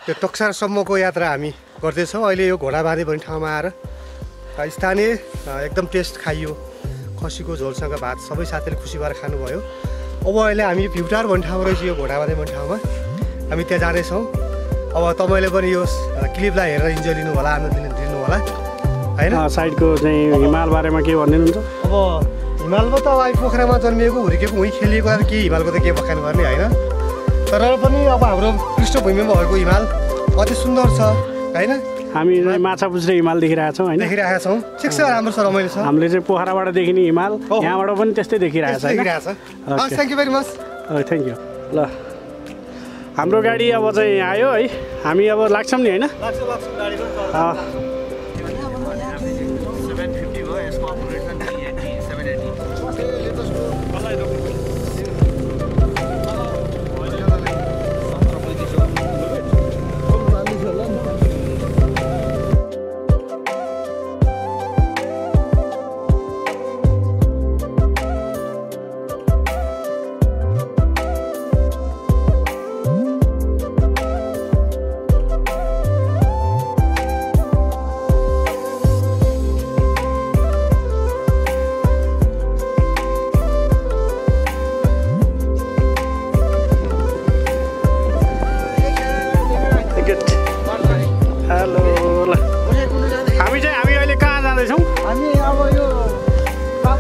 यो टक्सारसम्मको यात्रा हामी गर्दैछौँ। अहिले यो घोडाबाँधे भन्ने ठाउँमा आएर स्थानीय एकदम टेस्ट खाइयो, खसीको झोलसँग भात, सबै साथीले खुसी भएर खानुभयो। अब अहिले हामी भ्युटार भन्ने ठाउँ रहेछ, यो घोडाबाँधे भन्ने ठाउँमा हामी त्यहाँ जाँदैछौँ। अब तपाईँले पनि यो क्लिपलाई हेरेर इन्जोय लिनु होला, आनन्द लिनु होला होइन। साइडको चाहिँ हिमाल बारेमा के भनिदिनुहुन्छ? अब हिमालमा त अब पोखरामा जन्मिएको हुर्केको उहीँ खेलिएको के हिमालको त के बखान गर्ने होइन, तर पनि अब हाम्रो पृष्ठभूमिमा भएको हिमाल अति सुन्दर छ होइन। हामी माछा पुछ्रे हिमाल देखिरहेका छौँ होइन, देखिरहेका छौँ। ठिक छ, राम्रो छ, रमाइलो छ। हामीले चाहिँ पोखराबाट देखिने हिमाल यहाँबाट पनि त्यस्तै देखिरहेको छ। Thank you very much. Thank you. ल हाम्रो गाडी अब चाहिँ आयो है, हामी अब लाग्छौँ नि होइन।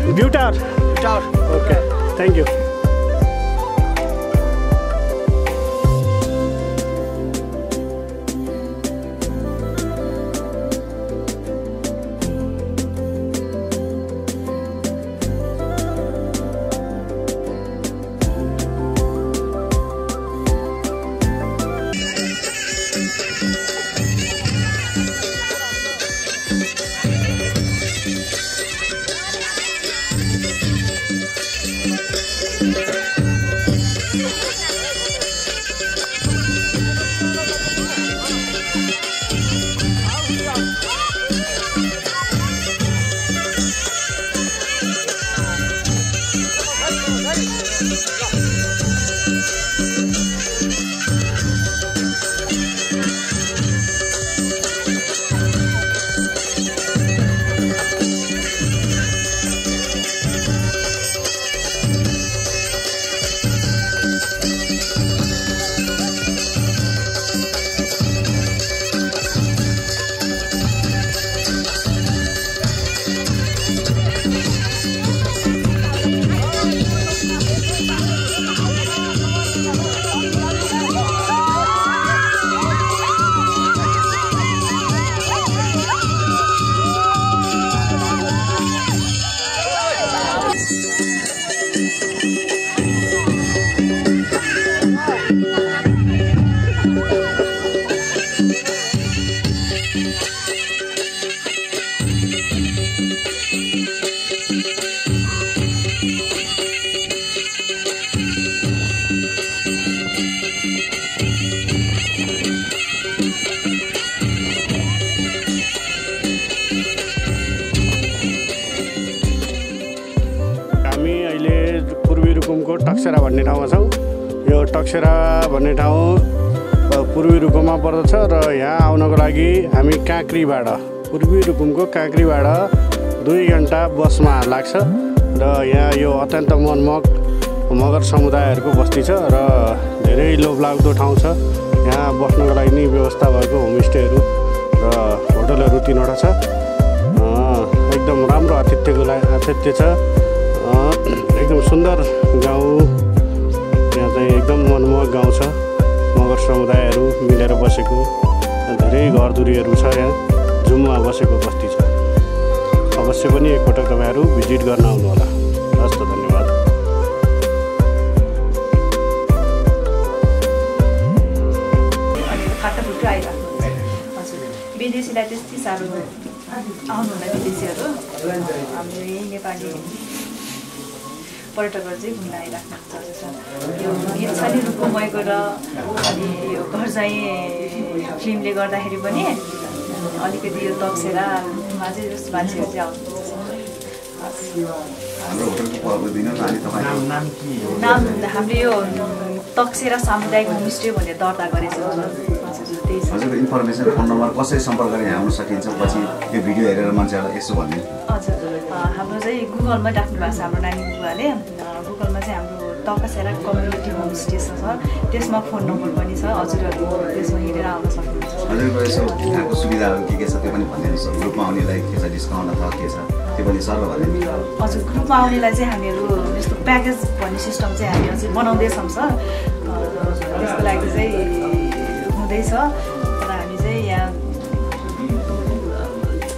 View tower. Okay, thank you. Taksera भन्ने ठाउँमा छौँ। यो टक्सेरा भन्ने ठाउँ पूर्वी रुकुममा पर्दछ र यहाँ आउनको लागि हामी काँक्रीबाट, पूर्वी रुकुमको काँक्रीबाट 2 घन्टा बसमा लाग्छ र यहाँ यो अत्यन्त मनमोहक मगर समुदायहरूको बस्ती छ र धेरै लोभलाग्दो ठाउँ छ। यहाँ बस्नको लागि नि व्यवस्था भएको होमस्टेहरू र होटलहरू 3वटा छ। एकदम राम्रो आतिथ्य छ। एकदम सुन्दर गाउँ, यहाँ चाहिँ एकदम मनमोहक गाउँ छ। मगर समुदायहरू मिलेर बसेको धेरै घरधुरीहरू छ। यहाँ जुममा बसेको बस्ती छ। अवश्य पनि एकपटक तपाईँहरू भिजिट गर्न आउनुहोला। हस् त, धन्यवाद। विदेशीलाई त्यति साह्रो आउनुहुन्न, विदेशीहरू हाम्रो यही नेपाली पर्यटकहरू चाहिँ घुम्न आइराख्नुहुन्छ। यो गीत छ नि रुकुमैको र अनि यो घर चाहिँ फिल्मले गर्दाखेरि पनि अलिकति यो तक्सेरामा चाहिँ मान्छेहरू चाहिँ आउनुहुन्छ। नाम हामीले यो तक्सेरा सामुदायिक होमस्टे भनेर दर्ता गरेको छ। हजुर त्यही छ। हजुरको इन्फर्मेसन फोन नम्बर कसरी सम्पर्क गरी आउन सकिन्छ पछि यो भिडियो हेरेर मान्छेहरूलाई यसो भन्ने? हजुर हाम्रो चाहिँ गुगलमा राख्नु भएको छ हाम्रो नानी बुवाले। गुगलमा चाहिँ हाम्रो तकसेरा कम्युनिटी होमस्टे छ, त्यसमा फोन नम्बर पनि छ। हजुरहरू त्यसमा हेरेर आउन सक्नुहुन्छ। हजुरको यसो यहाँको सुविधाहरू के छ त्यो पनि भनिदिनुहोस्। ग्रुपमा आउनेलाई के छ डिस्काउन्ट अथवा के छ त्यो पनि सर भनिदिनु। हजुर ग्रुपमा आउनेलाई चाहिँ हामीहरू यस्तो प्याकेज भन्ने सिस्टम चाहिँ हामी अझै बनाउँदैछौँ सर। त्यसको लागि चाहिँ हुँदैछ, तर हामी चाहिँ यहाँ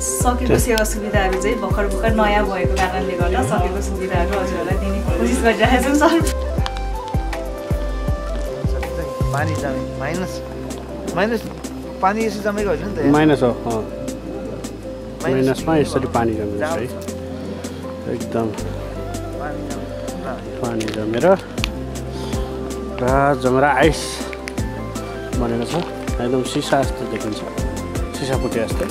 सकेको सेवा सुविधाहरू चाहिँ भर्खर नयाँ भएको कारणले गर्दा सकेको सुविधाहरू हजुरहरूलाई दिने कोसिस गरिरहेका छौँ सर। पानी जमे माइनस पानी यसो जमेको होइन नि त? माइनस हो, माइनसमा यसरी पानी जमेको छ है। एकदम पानी जमेर आइस बनेको छ। एकदम सिसा जस्तो देखिन्छ, सिसा फुटे जस्तै।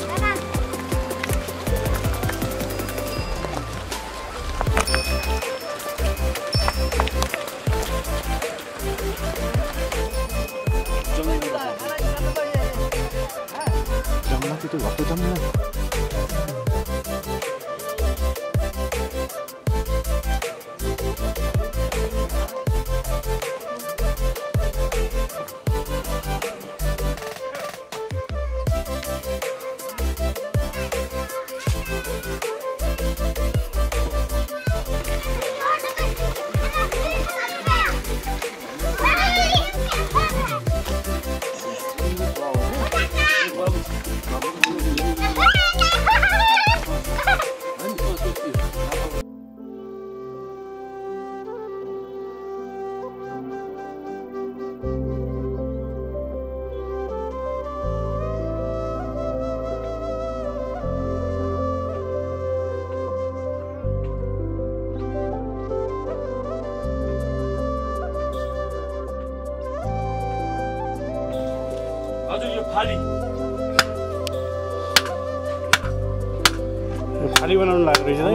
फाली बनाउनु लाग्यो रहेछ है।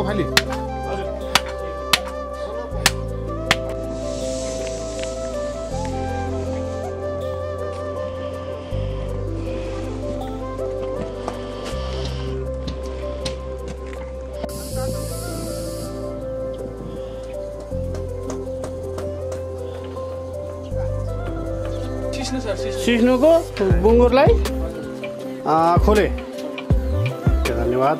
फाली सिस्नुको बुङ्गुरलाई खोले। धन्यवाद।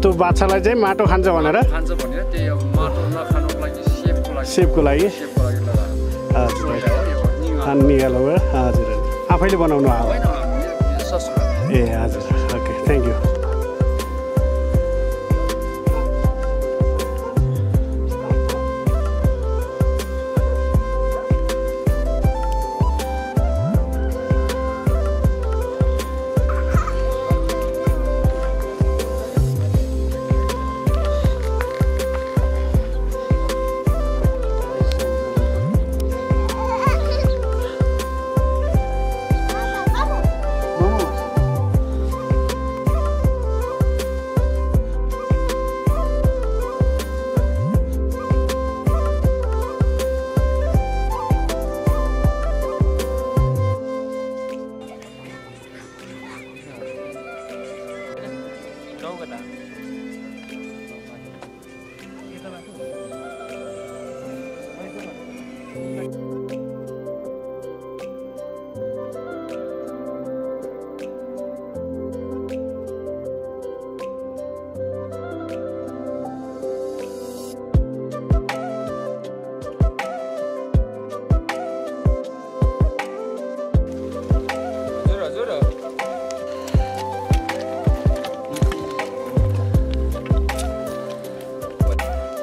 त्यो बाछालाई चाहिँ माटो खान्छ भनेर त्यही अब माटो नखानुको लागि सेपको लागि हजुर निकाल्नु भयो। हजुर आफैले बनाउनु आयो? ए हजुर, ओके, थ्याङ्क यू।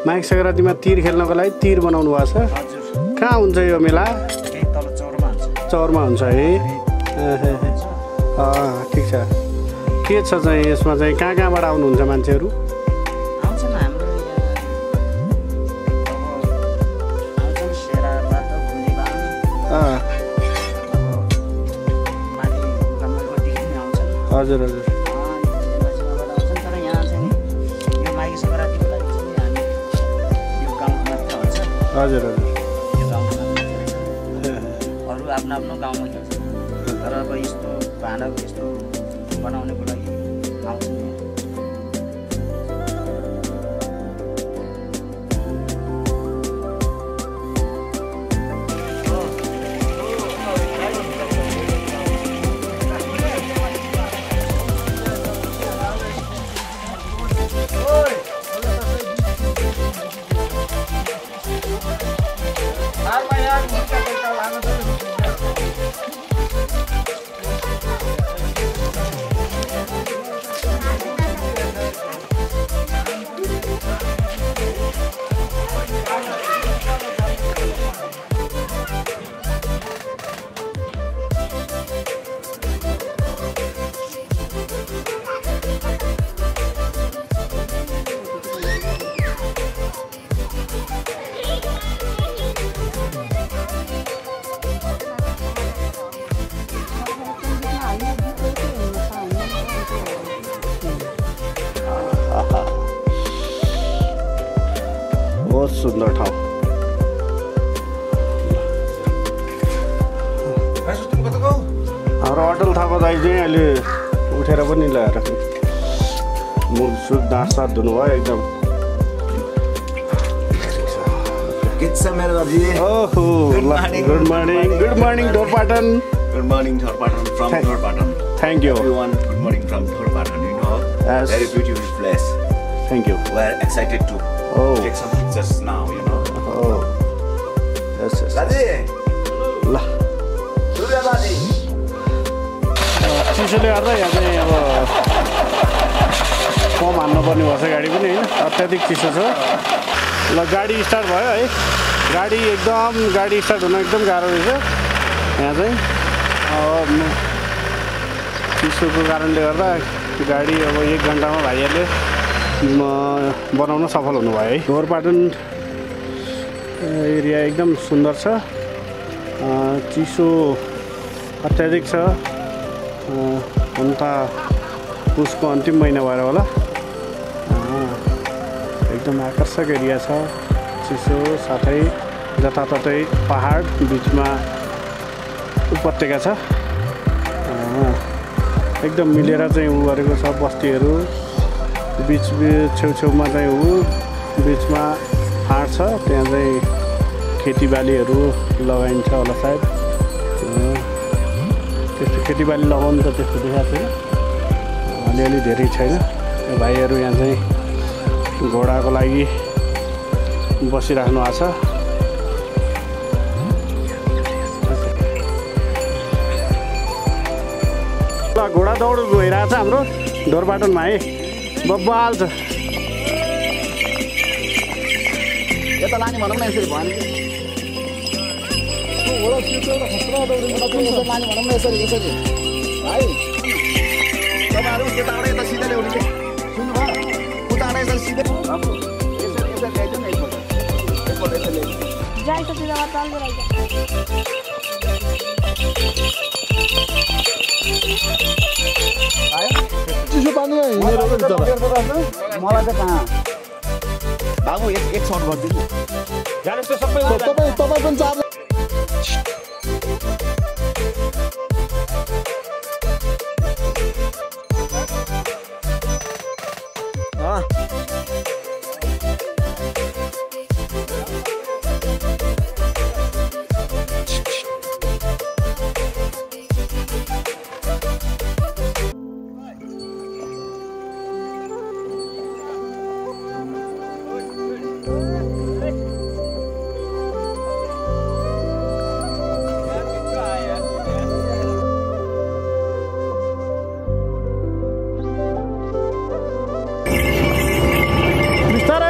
माघे सङ्क्रान्तिमा तीर खेल्नको लागि तीर बनाउनु भएको छ। कहाँ हुन्छ यो मेला? चौरमा हुन्छ है। ठिक छ। के छ चाहिँ यसमा चाहिँ कहाँबाट आउनुहुन्छ मान्छेहरू? हजुर हजुर सीमाबाट आउँछन् तर यहाँ चाहिँ नि यो माघे सङ्क्रान्तिको लागि चाहिँ हामी यो गाउँमा मात्रै हुन्छ हजुर हजुर यो गाउँमा मात्रै खेल्छ अरू आफ्नो आफ्नो गाउँमा खेल्छ तर अब यस्तो भाँडाको यस्तो बनाउनको लागि आउँछ बहुत सुन्दर ठाउँ हाम्रो अटल थापा दाइ चाहिँ अहिले उठेर पनि ल्याएर मुख सुख दाँत साथ धुनुभयो एकदम ओहो good morning Dhorpatan Good morning, Dhorpatan, from Dhorpatan. Thank you Everyone, good morning from Dhorpatan. You know, Yes. very beautiful place. Thank you We are excited to take some pictures now. You know. Yes yes Raji, ल Surya Raji. चिसोले गर्दा यहाँ चाहिँ अब कम हान्नुपर्ने भएछ गाडी पनि होइन अत्याधिक चिसो छ ल गाडी स्टार्ट भयो है गाडी स्टार्ट हुन एकदम गाह्रो रहेछ यहाँ चाहिँ अब चिसोको कारणले गर्दा गाडी अब 1 घन्टामा भाइहरूले बनाउन सफल हुनुभयो है ढोरपाटन एरिया एकदम सुन्दर छ चिसो अत्याधिक छ हुन त पुसको अन्तिम महिना भएर होला एकदम आकर्षक एरिया छ चिसो साथै जताततै पहाड बिचमा उपत्यका छ एकदम मिलेर चाहिँ उ गरेको छ बस्तीहरू बिच छेउछेउमा चाहिँ बिचमा फाँट छ त्यहाँ चाहिँ खेतीबालीहरू लगाइन्छ होला सायद त्यस्तो खेतीबाली लगाउनु त त्यस्तो देखाएको छैन अलिअलि धेरै छैन भाइहरू यहाँ चाहिँ घोडाको लागि बसिराख्नु भएको छ ल घोडा दौड गइरहेको छ हाम्रो ढोरपाटनमा है बब्बाल छ यता लाने भनौँ न यसरी भयो लाने भनौँ न यसरी यसरी भाइ तपाईँहरू यताबाट यता सिधा ल्याउने कि सुन्नुभयो उताबाट यसरी सिधै यसरी यसरी ल्याइदिनु न एकपल्ट यसरी चिसो पानी हिँडेर मलाई चाहिँ कहाँ बाबु एक सर्ट गरिदिनु तपाईँ पनि चार्ज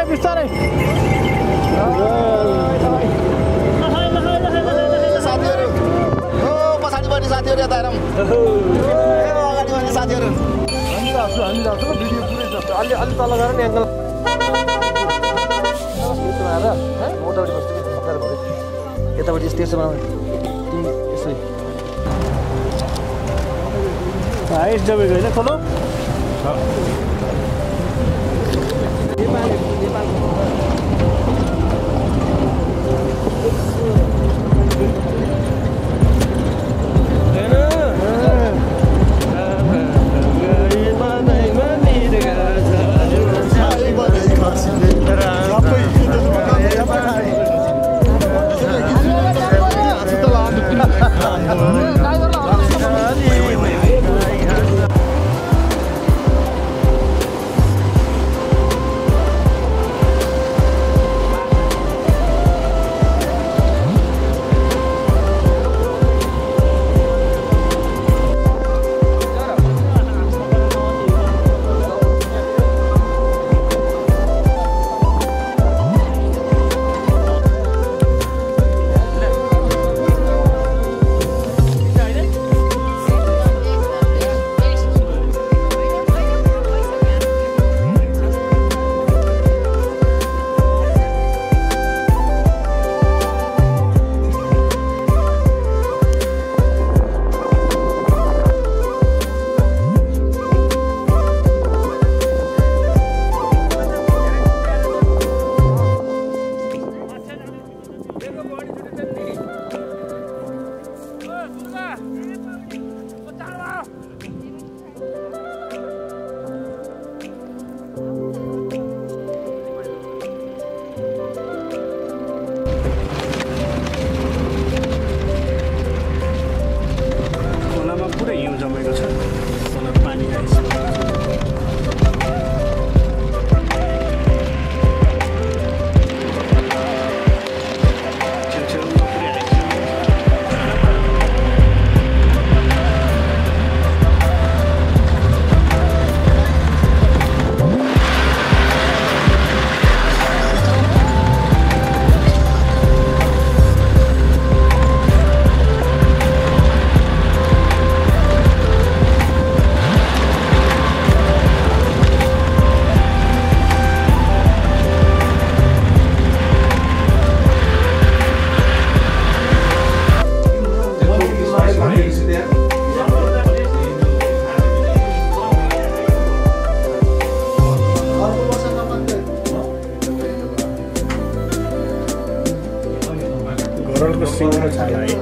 बिस्तारै साथीहरू हो पछाडि बढ्ने साथीहरू यता हेरौँ अगाडि बढ्ने साथीहरू हामी जाउँछ भिडियो पुरै छ अलि तल गएर नि एङ्गल मोटापट्टि बस्छु यतापट्टि यस्तो बनाउने तिमी यसै आइस जमेको होइन खोलो जमेको छ पानी आइसक्यो घरलको सिङ्गो छाला है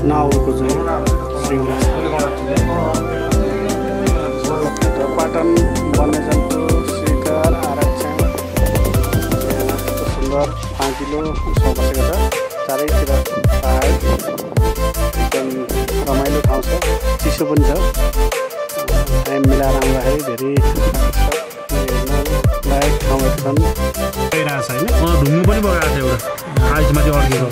नाउको चाहिँ सिङ्गो पाटन वन्यजन्तु शिकार आरक्षण सुन्दर फाँटिलो उसमा बसेको छ चारैतिर पाहाड एकदम रमाइलो ठाउँ छ चिसो पनि छ टाइम मिलाएर आउँदाखेरि धेरै लायक ठाउँहरू छन् गइरहेको छ होइन ढुङ्गो पनि बगाएको छ एउटा आइसमाथि अड्केको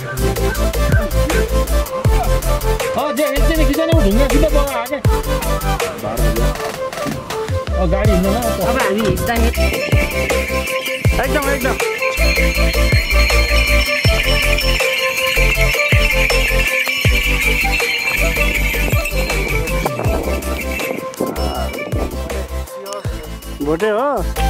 गाडी हिँड्दैन अब हामी हिँड्दाखेरि एकदम एकदम भोटे हो